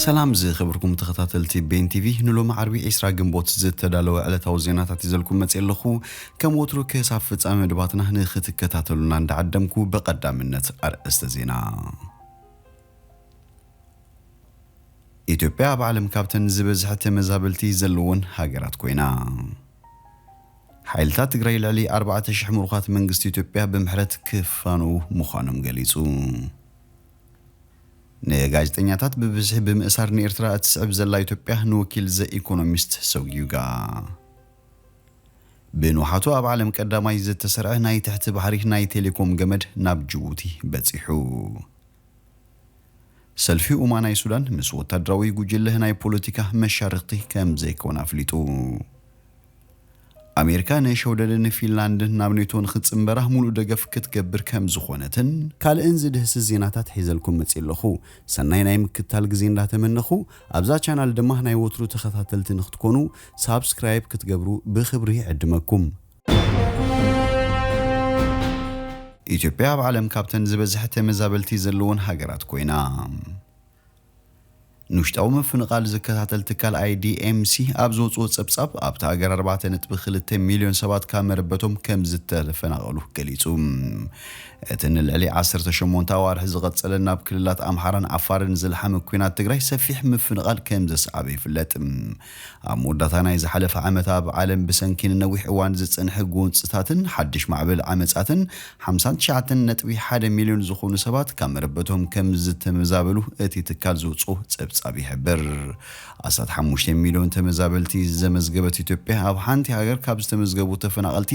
ሰላም ዝኸበርኩም ተኸታተልቲ ቤን ቲቪ፣ ንሎሚ ዓርቢ ዕስራ ግንቦት ዝተዳለወ ዕለታዊ ዜናታት ይዘልኩም መጽእ ኣለኹ። ከም ወትሩ ክሳብ ፍጻሜ መደባትና ንኽትከታተሉና እንዳዓደምኩ፣ ብቐዳምነት ኣርእስተ ዜና። ኢትዮጵያ ኣብ ዓለም ካብተን ዝበዝሐ ተመዛበልቲ ዘለዎን ሃገራት ኮይና። ሓይልታት ትግራይ ልዕሊ ኣርባዕተ ሽሕ ምሩኻት መንግስቲ ኢትዮጵያ ብምሕረት ክፋንዉ ምዃኖም ገሊጹ። ንጋዜጠኛታት ብብዝሒ ብምእሳር ንኤርትራ እትስዕብ ዘላ ኢትዮጵያ ንወኪል ዘ ኢኮኖሚስት ሰጉጋ። ብንውሓቱ ኣብ ዓለም ቀዳማይ ዝተሰርዐ ናይ ትሕቲ ባሕሪ ናይ ቴሌኮም ገመድ ናብ ጅቡቲ በጺሑ። ሰልፊ ኡማ ናይ ሱዳን ምስ ወታደራዊ ጉጅለ ናይ ፖለቲካ መሻርኽቲ ከም ዘይኮነ ኣፍሊጡ። ኣሜሪካ ንሸውደንን ፊንላንድን ናብ ኔቶ ንኽጽንበራ ሙሉእ ደገፍ ክትገብር ከም ዝኾነትን ካልእን ዝድህስስ ዜናታት ሒዘልኩም መጽእ ኣለኹ። ሰናይ ናይ ምክትታል ግዜ እንዳተመነኹ፣ ኣብዛ ቻናል ድማ ናይ ወትሩ ተኸታተልቲ ንኽትኮኑ ሳብስክራይብ ክትገብሩ ብኽብሪ ይዕድመኩም። ኢትዮጵያ ኣብ ዓለም ካብተን ዝበዝሐ ተመዛበልቲ ዘለዎን ሃገራት ኮይና። ንውሽጣዊ ምፍንቓል ዝከታተል ትካል ኣይ ዲ ኤም ሲ ኣብ ዘውፅኦ ጸብጻብ፣ ኣብታ ሃገር ኣርባዕተ ነጥቢ ክልተ ሚልዮን ሰባት ካብ መረበቶም ከም ዝተፈናቐሉ ገሊጹ። እቲ ንልዕሊ ዓሰርተ ሸሞንተ ኣዋርሕ ዝቐጸለ ናብ ክልላት ኣምሓራን ዓፋርን ዝለሓመ ኲናት ትግራይ ሰፊሕ ምፍንቓል ከም ዘስዓበ ይፍለጥ። ኣብ መወዳእታ ናይ ዝሓለፈ ዓመት ኣብ ዓለም ብሰንኪ ንነዊሕ እዋን ዝጸንሐ ጎንጽታትን ሓድሽ ማዕበል ዓመጻትን ሓምሳን ትሽዓተን ነጥቢ ሓደ ሚልዮን ዝኾኑ ሰባት ካብ መረበቶም ከም ዝተመዛበሉ እቲ ትካል ዘውጽኦ ጸብጻብ ይሕብር። ኣስታት ሓሙሽተ ሚልዮን ተመዛበልቲ ዘመዝገበት ኢትዮጵያ ኣብ ሓንቲ ሃገር ካብ ዝተመዝገቡ ተፈናቐልቲ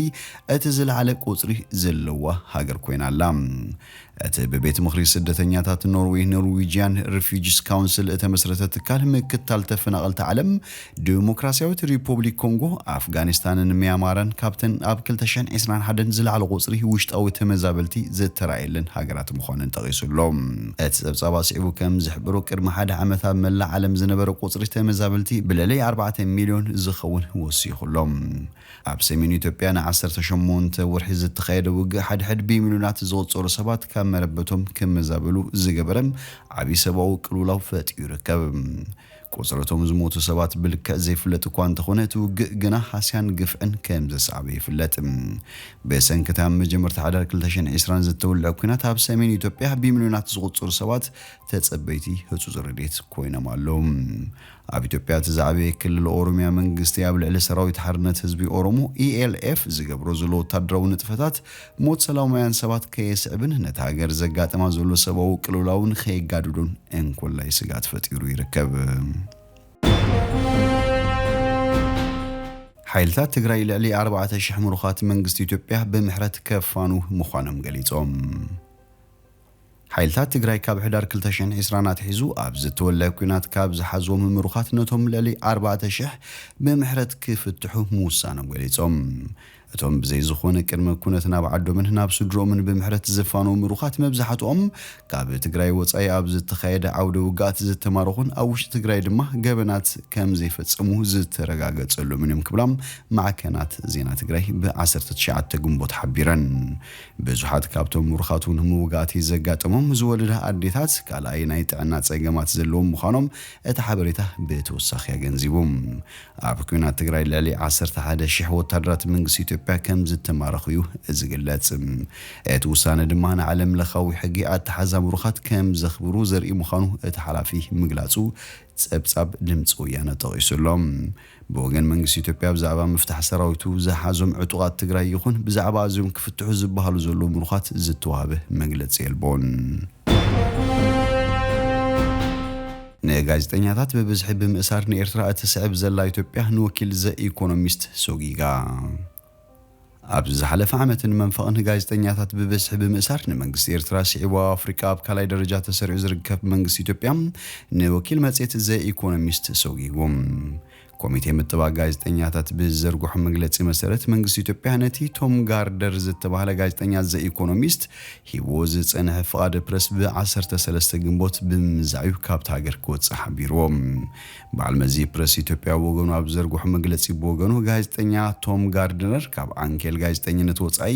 እቲ ዝለዓለ ቁጽሪ ዘለዋ ሃገር ኮይና ኣላ። እቲ ብቤት ምኽሪ ስደተኛታት ኖርዌይ፣ ኖርዌጂያን ሪፊውጂስ ካውንስል፣ እተመስረተ ትካል ምክትታል ተፈናቐልቲ ዓለም፣ ዲሞክራሲያዊት ሪፖብሊክ ኮንጎ፣ ኣፍጋኒስታንን ሚያንማርን ካብተን ኣብ ክልተ ሽሕን ዕስራን ሓደን ዝለዓለ ቁጽሪ ውሽጣዊ ተመዛበልቲ ዝተራእየለን ሃገራት ምዃነን ጠቒሱ ኣሎ። እቲ ጸብጻብ ኣስዒቡ ከም ዝሕብሮ፣ ቅድሚ ሓደ ዓመት ኣብ መላእ ዓለም ዝነበረ ቁጽሪ ተመዛበልቲ ብልዕሊ ኣርባዕተ ሚልዮን ዝኸውን ወሲኹ ኣሎ። ኣብ ሰሜን ኢትዮጵያ ንዓሰርተ ሸሞንተ ወርሒ ዝተኻየደ ውግእ፣ ሓድሕድ ብሚልዮናት ዝቑጸሩ ሰባት ካብ መረበቶም ክመዛበሉ ዝገበረ ዓቢ ሰብኣዊ ቅልውላው ፈጢሩ ይርከብ። ቁጽረቶም ዝሞቱ ሰባት ብልክዕ ዘይፍለጥ እኳ እንተኾነ፣ እቲ ውግእ ግና ሃስያን ግፍዕን ከም ዘስዓበ ይፍለጥ። ብሰንኪ እቲ ኣብ መጀመርታ ሕዳር ክልተ ሽሕን ዕስራን ዝተወልዐ ኲናት፣ ኣብ ሰሜን ኢትዮጵያ ብሚልዮናት ዝቑጸሩ ሰባት ተጸበይቲ ህጹጽ ረድኤት ኮይኖም ኣለዉ። ኣብ ኢትዮጵያ እቲ ዝዓበየ ክልል ኦሮሚያ፣ መንግስቲ ኣብ ልዕሊ ሰራዊት ሓርነት ህዝቢ ኦሮሞ፣ ኢ ኤል ኤፍ፣ ዝገብሮ ዘሎ ወታደራዊ ንጥፈታት ሞት ሰላማውያን ሰባት ከየስዕብን ነታ ሃገር ዘጋጥማ ዘሎ ሰብኣዊ ቅልውላውን ከየጋድዶን እንኮላይ ስግኣት ፈጢሩ ይርከብ። ሓይልታት ትግራይ ልዕሊ ኣርባዕተ ሽሕ ምሩኻት መንግስቲ ኢትዮጵያ ብምሕረት ከፋኑ ምዃኖም ገሊጾም። ሓይልታት ትግራይ ካብ ሕዳር ክልተ ሽሕን ዕስራን ኣትሒዙ ኣብ ዝተወልዐ ኲናት ካብ ዝሓዝዎም ምሩኻት ነቶም ልዕሊ ኣርባዕተ ሽሕ ብምሕረት ክፍትሑ ምውሳኖም ገሊጾም። እቶም ብዘይ ዝኾነ ቅድመ ኩነት ናብ ዓዶምን ናብ ስድሮምን ብምሕረት ዝፋነዉ ምሩኻት መብዛሕትኦም ካብ ትግራይ ወጻኢ ኣብ ዝተኻየደ ዓውደ ውግኣት ዝተማረኹን ኣብ ውሽጢ ትግራይ ድማ ገበናት ከም ዘይፈጸሙ ዝተረጋገጸሎምን እዮም ክብላ ማዕከናት ዜና ትግራይ ብ ዓሰርተ ትሽዓተ ግንቦት ሓቢረን። ብዙሓት ካብቶም ምሩኻት እውን ምውጋእቲ ዘጋጠሞም ዝወለዳ ኣዴታት ካልኣይ ናይ ጥዕና ጸገማት ዘለዎም ምዃኖም እቲ ሓበሬታ ብተወሳኺ ኣገንዚቡ። ኣብ ኲናት ትግራይ ልዕሊ ዓሰርተ ሓደ ሽሕ ወታደራት መንግስቲ ኢትዮጵያ ከም ዝተማረኹ እዩ ዝግለጽ። እቲ ውሳነ ድማ ንዓለም ለኻዊ ሕጊ ኣተሓዛ ምሩኻት ከም ዘኽብሩ ዘርኢ ምዃኑ እቲ ሓላፊ ምግላጹ ጸብጻብ ድምፂ ወያነ ጠቒሱ ኣሎ። ብወገን መንግስቲ ኢትዮጵያ ብዛዕባ ምፍታሕ ሰራዊቱ ዝሓዞም ዕጡቓት ትግራይ ይኹን ብዛዕባ ኣዝዮም ክፍትሑ ዝበሃሉ ዘለዉ ምሩኻት ዝተዋህበ መግለጺ የልቦን። ንጋዜጠኛታት ብብዝሒ ብምእሳር ንኤርትራ እትስዕብ ዘላ ኢትዮጵያ ንወኪል ዘ ኢኮኖሚስት ሶጊጋ። ኣብዚ ዝሓለፈ ዓመትን መንፈቕን ጋዜጠኛታት ብብዝሒ ብምእሳር ንመንግስቲ ኤርትራ ስዒቡ ኣብ ኣፍሪቃ ኣብ ካልኣይ ደረጃ ተሰሪዑ ዝርከብ መንግስቲ ኢትዮጵያ ንወኪል መጽሔት ዘ ኢኮኖሚስት ሰጒጉ። ኮሚቴ ምጥባቅ ጋዜጠኛታት ብዝዘርግሖ መግለጺ መሰረት፣ መንግስቲ ኢትዮጵያ ነቲ ቶም ጋርደር ዝተባህለ ጋዜጠኛ ዘ ኢኮኖሚስት ሂብዎ ዝጸንሐ ፍቓድ ፕረስ ብ13 ግንቦት ብምምዛዕ'ዩ ካብታ ሃገር ክወጽእ ሓቢርዎ። በዓል መዚ ፕረስ ኢትዮጵያ ብወገኑ ኣብ ዘርግሖ መግለጺ፣ ብወገኑ ጋዜጠኛ ቶም ጋርድነር ካብ ዓንኬል ጋዜጠኝነት ወጻኢ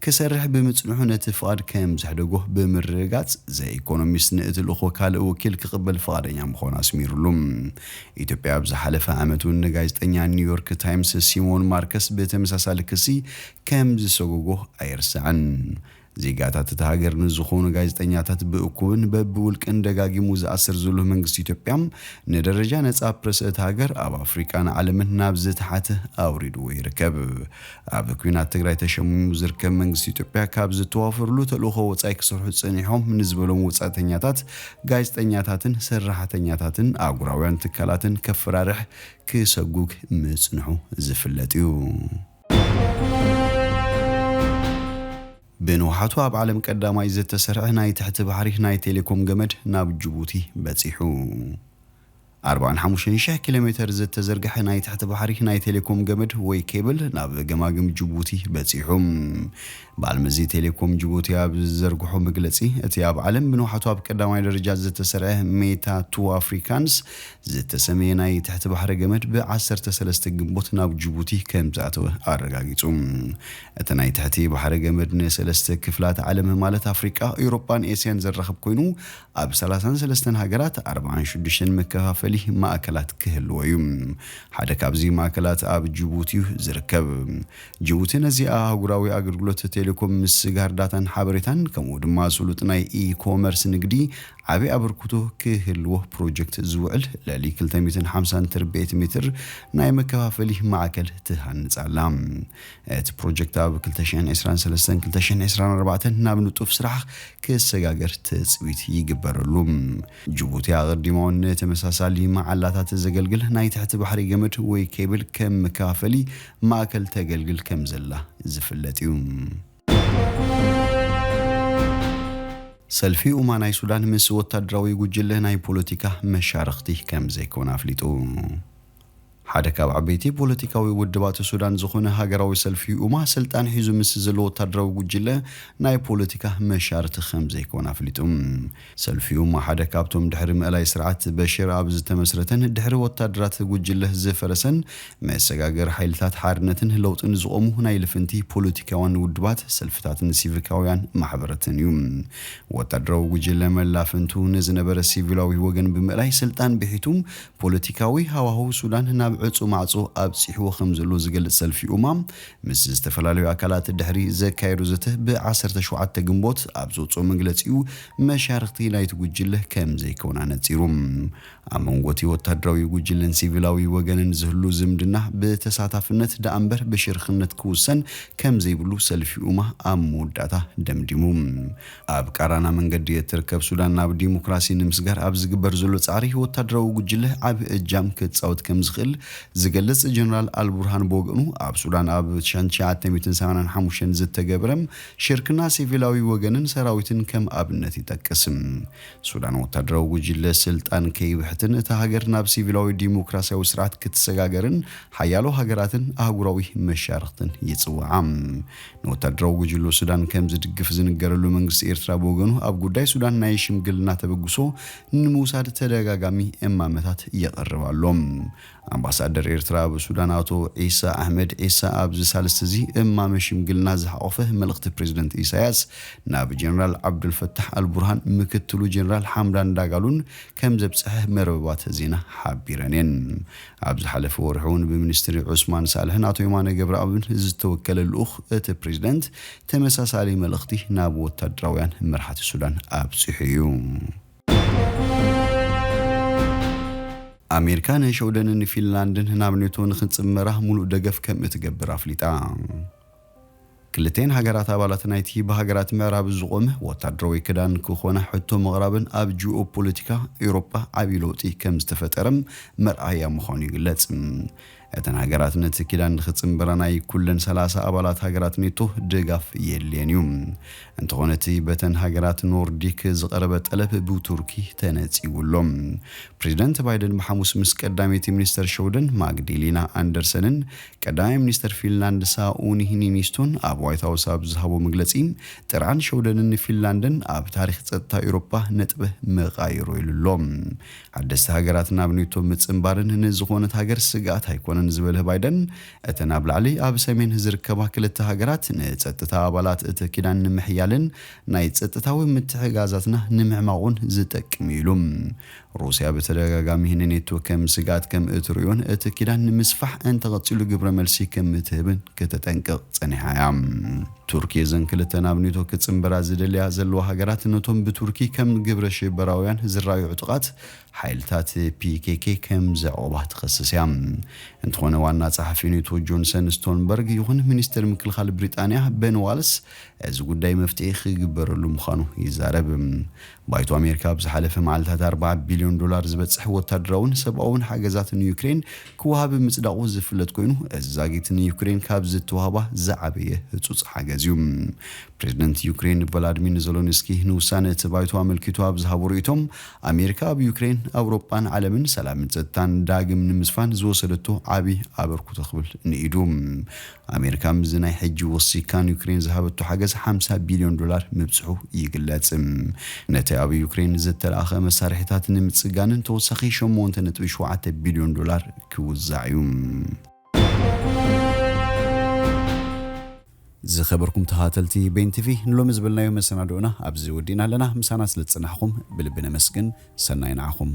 ክሰርሕ ብምጽንሑ፣ ነቲ ፍቓድ ከም ዘሕደጎ ብምርግጋጽ፣ ዘ ኢኮኖሚስት ንእቲ ልእኾ ካልእ ወኪል ክቕበል ፍቓደኛ ምዃኑ ኣስሚሩሉ። ኢትዮጵያ ኣብ ዝሓለፈ ዓመት እውን ንጋዜጠኛ ኒውዮርክ ታይምስ ሲሞን ማርከስ ብተመሳሳሊ ክሲ ከም ዝሰጎጎ ኣይርሳዕን። ዜጋታት እታ ሃገር ንዝኾኑ ጋዜጠኛታት ብእኩብን በብውልቅን ደጋጊሙ ዝኣስር ዘሎ መንግስቲ ኢትዮጵያ፣ ንደረጃ ነጻ ፕረስ እታ ሃገር ኣብ ኣፍሪቃን ዓለምን ናብ ዝተሓተ ኣውሪድዎ ይርከብ። ኣብ ኲናት ትግራይ ተሸሚሙ ዝርከብ መንግስቲ ኢትዮጵያ፣ ካብ ዝተዋፈሩሉ ተልእኾ ወጻኢ ክሰርሑ ጸኒሖም ንዝበሎም ወጻእተኛታት፣ ጋዜጠኛታትን ሰራሕተኛታትን ኣህጉራውያን ትካላትን ከፈራርሕ ክሰጉግ ምጽንሑ ዝፍለጥ እዩ። ብንውሓቱ ኣብ ዓለም ቀዳማይ ዝተሰርዐ ናይ ትሕቲ ባሕሪ ናይ ቴሌኮም ገመድ ናብ ጅቡቲ በጺሑ። 45,000 ኪሎ ሜተር ዝተዘርግሐ ናይ ትሕቲ ባሕሪ ናይ ቴሌኮም ገመድ ወይ ኬብል ናብ ገማግም ጅቡቲ በጺሑ። በዓል መዚ ቴሌኮም ጅቡቲ ኣብ ዝዘርግሖ መግለጺ፣ እቲ ኣብ ዓለም ብንውሓቱ ኣብ ቀዳማይ ደረጃ ዝተሰርዐ ሜታ ቱ ኣፍሪካንስ ዝተሰመየ ናይ ትሕቲ ባሕሪ ገመድ ብ13 ግንቦት ናብ ጅቡቲ ከም ዝኣተወ ኣረጋጊጹ። እቲ ናይ ትሕቲ ባሕሪ ገመድ ንሰለስተ ክፍላት ዓለም፣ ማለት ኣፍሪቃ፣ ኤውሮጳን ኤስያን ዘራኽብ ኮይኑ፣ ኣብ 33 ሃገራት 46 መከፋፈሊ ማእከላት ክህልዎ እዩ። ሓደ ካብዚ ማእከላት ኣብ ጅቡቲ እዩ ዝርከብ። ጅቡቲ ነዚ ኣህጉራዊ ኣገልግሎት ቴሌኮም፣ ምስግጋር ዳታን ሓበሬታን፣ ከምኡ ድማ ስሉጥ ናይ ኢኮመርስ ንግዲ ዓቢ ኣበርክቶ ክህልዎ ፕሮጀክት ዝውዕል ልዕሊ 250 ትርብዒት ሜትር ናይ መከፋፈሊ ማዕከል ትሃንጽ ኣላ። እቲ ፕሮጀክት ኣብ 2023-2024 ናብ ንጡፍ ስራሕ ክሰጋገር ትጽቢት ይግበረሉ። ጅቡቲ ኣቐዲማ እውን ንተመሳሳሊ መዓላታት ዘገልግል ናይ ትሕቲ ባሕሪ ገመድ ወይ ኬብል ከም መከፋፈሊ ማእከል ተገልግል ከም ዘላ ዝፍለጥ እዩ። ሰልፊ ኡማ ናይ ሱዳን ምስ ወታደራዊ ጉጅለ ናይ ፖለቲካ መሻርኽቲ ከም ዘይኮነ ኣፍሊጡ። ሓደ ካብ ዓበይቲ ፖለቲካዊ ውድባት ሱዳን ዝኾነ ሃገራዊ ሰልፊ ኡማ፣ ስልጣን ሒዙ ምስ ዘሎ ወታደራዊ ጉጅለ ናይ ፖለቲካ መሻርኽቲ ከም ዘይኮነ ኣፍሊጡ። ሰልፊ ኡማ ሓደ ካብቶም ድሕሪ ምእላይ ስርዓት በሽር ኣብ ዝተመስረተን ድሕሪ ወታደራት ጉጅለ ዝፈረሰን መሰጋገሪ ሓይልታት ሓርነትን ለውጥን ዝቖሙ ናይ ልፍንቲ ፖለቲካውያን ውድባት፣ ሰልፍታትን ሲቪካውያን ማሕበራትን እዩ። ወታደራዊ ጉጅለ መላፍንቱ ንዝነበረ ሲቪላዊ ወገን ብምእላይ ስልጣን ብሒቱ፣ ፖለቲካዊ ሃዋህው ሱዳን ናብ ዕጹ ማዕጾ ኣብጺሕዎ ከም ዘሎ ዝገልጽ ሰልፊ ኡማ፣ ምስ ዝተፈላለዩ ኣካላት ድሕሪ ዘካየዶ ዘተ፣ ብ17 ግንቦት ኣብ ዘውጽኦ መግለጺኡ፣ መሻርኽቲ ናይቲ ጉጅለ ከም ዘይኮነ ኣነጺሩ። ኣብ መንጎ እቲ ወታደራዊ ጉጅለን ሲቪላዊ ወገንን ዝህሉ ዝምድና ብተሳታፍነት ደኣ እምበር ብሽርኽነት ክውሰን ከም ዘይብሉ ሰልፊ ኡማ ኣብ መወዳእታ ደምዲሙ። ኣብ ቃራና መንገዲ እትርከብ ሱዳን ናብ ዲሞክራሲ ንምስጋር ኣብ ዝግበር ዘሎ ጻዕሪ፣ ወታደራዊ ጉጅለ ዓቢ እጃም ክጻወት ከም ዝኽእል ዝገልጽ ጀነራል ኣልቡርሃን ብወገኑ፣ ኣብ ሱዳን ኣብ 1985 ዝተገብረ ሽርክና ሲቪላዊ ወገንን ሰራዊትን ከም ኣብነት ይጠቅስ። ሱዳን ወታደራዊ ጉጅለ ስልጣን ከይብሕትን እታ ሃገር ናብ ሲቪላዊ ዲሞክራሲያዊ ስርዓት ክትሰጋገርን ሓያሎ ሃገራትን ኣህጉራዊ መሻርኽትን ይጽውዓ። ንወታደራዊ ጉጅሎ ሱዳን ከም ዝድግፍ ዝንገረሉ መንግስቲ ኤርትራ ብወገኑ፣ ኣብ ጉዳይ ሱዳን ናይ ሽምግልና ተበግሶ ንምውሳድ ተደጋጋሚ እማመታት የቕርብ ኣሎ። ኣምባሳደር ኤርትራ ኣብ ሱዳን ኣቶ ዒሳ ኣሕመድ ዒሳ፣ ኣብዚ ሳልስቲ እዚ እማመ ሽምግልና ዝሓቖፈ መልእኽቲ ፕሬዝደንት ኢሳያስ ናብ ጀነራል ዓብዱልፈታሕ ኣልቡርሃን፣ ምክትሉ ጀነራል ሓምዳን ዳጋሉን ከም ዘብጽሐ መርበባት ዜና ሓቢረን እየን። ኣብ ዝሓለፈ ወርሒ እውን ብሚኒስትሪ ዑስማን ሳልሕን ኣቶ የማነ ገብረኣብን ዝተወከለ ልኡኽ፣ እቲ ፕሬዝደንት ተመሳሳሊ መልእኽቲ ናብ ወታደራውያን መራሕቲ ሱዳን ኣብጺሑ እዩ። ኣሜሪካ ንሸውደንን ፊንላንድን ናብ ኔቶ ንኽጽመራ ሙሉእ ደገፍ ከም እትገብር ኣፍሊጣ። ክልተን ሃገራት ኣባላት ናይቲ ብሃገራት ምዕራብ ዝቖመ ወታደራዊ ክዳን ክኾና ሕቶ ምቕራብን ኣብ ጂኦፖለቲካ ኤውሮጳ ዓቢ ለውጢ ከም ዝተፈጠረ መርኣያ ምዃኑ ይግለጽ። እተን ሃገራት ነቲ ኪዳን ንኽጽንበራ ናይ ኩለን ሰላሳ ኣባላት ሃገራት ኔቶ ድጋፍ የድልየን እዩ። እንተኾነ እቲ በተን ሃገራት ኖርዲክ ዝቐረበ ጠለብ ብቱርኪ ተነጺጉ ኣሎ። ፕሬዚደንት ባይደን ብሓሙስ ምስ ቀዳመይቲ ሚኒስተር ሸውደን ማግዲሊና ኣንደርሰንን ቀዳማይ ሚኒስተር ፊንላንድ ሳኡኒ ኒኒስቶን ኣብ ዋይት ሃውስ ኣብ ዝሃቦ መግለጺ፣ ጥርዓን ሸውደንን ፊንላንድን ኣብ ታሪኽ ጸጥታ ኤውሮጳ ነጥበ መቓይሮ ኢሉ ኣሎ። ሓደስቲ ሃገራት ናብ ኔቶ ምጽንባርን ንዝኾነት ሃገር ስግኣት ኣይኮነን ዝበለ ባይደን፣ እተን ኣብ ላዕሊ ኣብ ሰሜን ዝርከባ ክልተ ሃገራት ንጸጥታ ኣባላት እቲ ኪዳን ንምሕያልን ናይ ጸጥታዊ ምትሕጋዛትና ንምዕማቑን ዝጠቅም እዩ ኢሉ። ሩስያ ብተደጋጋሚ ንኔቶ ከም ስግኣት ከም እትርእዮን እቲ ኪዳን ንምስፋሕ እንተቐጺሉ ግብረ መልሲ ከም እትህብን ከተጠንቅቕ ጸኒሓ እያ። ቱርኪ እዘን ክልተ ናብ ኔቶ ክጽንበራ ዝደልያ ዘለዋ ሃገራት ነቶም ብቱርኪ ከም ግብረ ሽበራውያን ዝረኣዩ ዕጡቓት ሓይልታት ፒ ኬ ኬ ከም ዘዕቆባ ትኸስስ እያ። እንተኾነ ዋና ጸሓፊ ኔቶ ጆንሰን ስቶንበርግ ይኹን ሚኒስተር ምክልኻል ብሪጣንያ በን ዋልስ እዚ ጉዳይ መፍትሒ ክግበረሉ ምዃኑ ይዛረብ። ባይቶ ኣሜሪካ ኣብ ዝሓለፈ መዓልታት ኣርባዓ ቢልዮን ዶላር ዝበጽሕ ወታደራውን ሰብኣውን ሓገዛት ንዩክሬን ክወሃብ ምጽዳቑ ዝፍለጥ ኮይኑ፣ እዚ ዛጊት ንዩክሬን ካብ ዝተዋህባ ዝዓበየ ህጹጽ ሓገዝ እዩ። ፕሬዚደንት ዩክሬን ቮላድሚር ዜሎንስኪ ንውሳነ እቲ ባይቶ ኣመልኪቱ ኣብ ዝሃቦ ርእይቶ፣ ኣሜሪካ ኣብ ዩክሬን፣ ኣውሮጳን ዓለምን ሰላምን ጸጥታን ዳግም ንምስፋን ዝወሰደቶ ዓቢ ኣበርክቶ ክብል ንኢዱ። ኣሜሪካ ምስዚ ናይ ሕጂ ወሲካ ንዩክሬን ዝሃበቶ ሓገዝ ሓምሳ ቢልዮን ዶላር ምብጽሑ ይግለጽ። ነቲ ኣብ ዩክሬን ዝተላእኸ መሳርሒታት ንምጽጋንን ተወሳኺ ሸሞንተ ነጥቢ ሸውዓተ ቢልዮን ዶላር ክውዛዕ እዩ። ዝኸበርኩም ተኸታተልቲ ቤን ቲቪ፣ ንሎሚ ዝበልናዮ መሰናድኦና ኣብዚ ወዲእና ኣለና። ምሳና ስለ ዝጸናሕኩም ብልቢ ነመስግን። ሰናይ ንዓኹም።